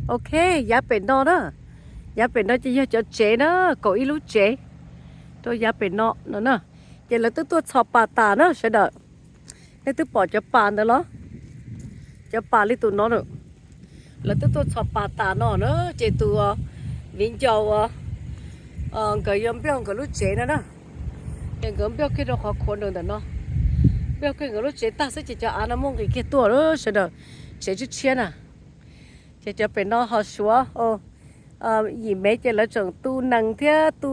Ok, yav pem no na, yav pem no ces yog cov tsev na, kaum ib lub tsev rau yav pem no no na. Ces lawv twb tuaj txhos pas tas na sawv daws. Nej twb pom cov pas ntawd los? Cov pas li tus no na, lawv twb tuaj txhos pas tas no na. Ces tus viv ncaus uas nkawd yuav npaj nkawd lub tsev no na, ces nkawd npaj kiag rau qhov khuav ntawm no, npaj kiag nkawd lub tsev tag xwb ces cov av no muaj nqis kiag tuaj sawv daws, tsev tshiab tshiab na. Ces cov pem no ho suav yim mev ces lawv tseem tu nees thiab tu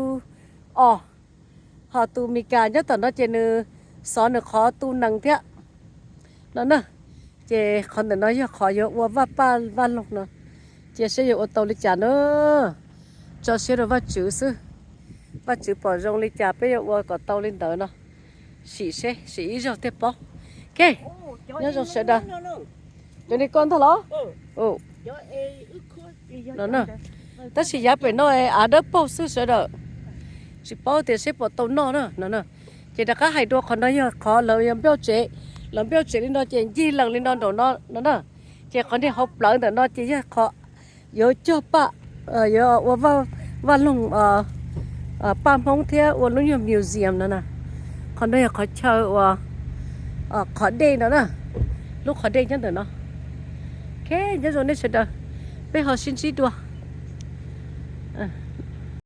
os. Ho tus Mes Kas nyob tom no ces nws xov nws qhov tu nees thiab no na. Ces qhov ntawm no yog qhov yuav ua vaj paj vaj loog no, cia seb yuav ua tau li cas na. Tso siab rau Vajtswv xwb, Vajtswv pom zoo li cas peb yuav ua kom tau li ntawd no. Sim seb, sim ib zaug thiaj paub. Ok, nyob zoo sawv daws. Cov ni koj ntag los? No, tab sis yav pem no av dawb paug xwb sawv daws, tsis paub tias seb puas tau noj na no. Ces rov qab hais dua, qhov no yog qhov lawv yuav npaj tsev, lawv npaj tsev li no ces ncig lees li no nraum no no na. Ces qhov niag hauv plawv ntawm no ces yog qhov yuav cog paj, yuav ua vaj loog paj Hmoob thiab ua lub nyuag museum no na. Qhov no yog qhov chaw uas qhov dej no na, lub qhov dej nyob ntawm no. Ok, nyob zoo nej sawv daws, peb ho sib ntsib dua.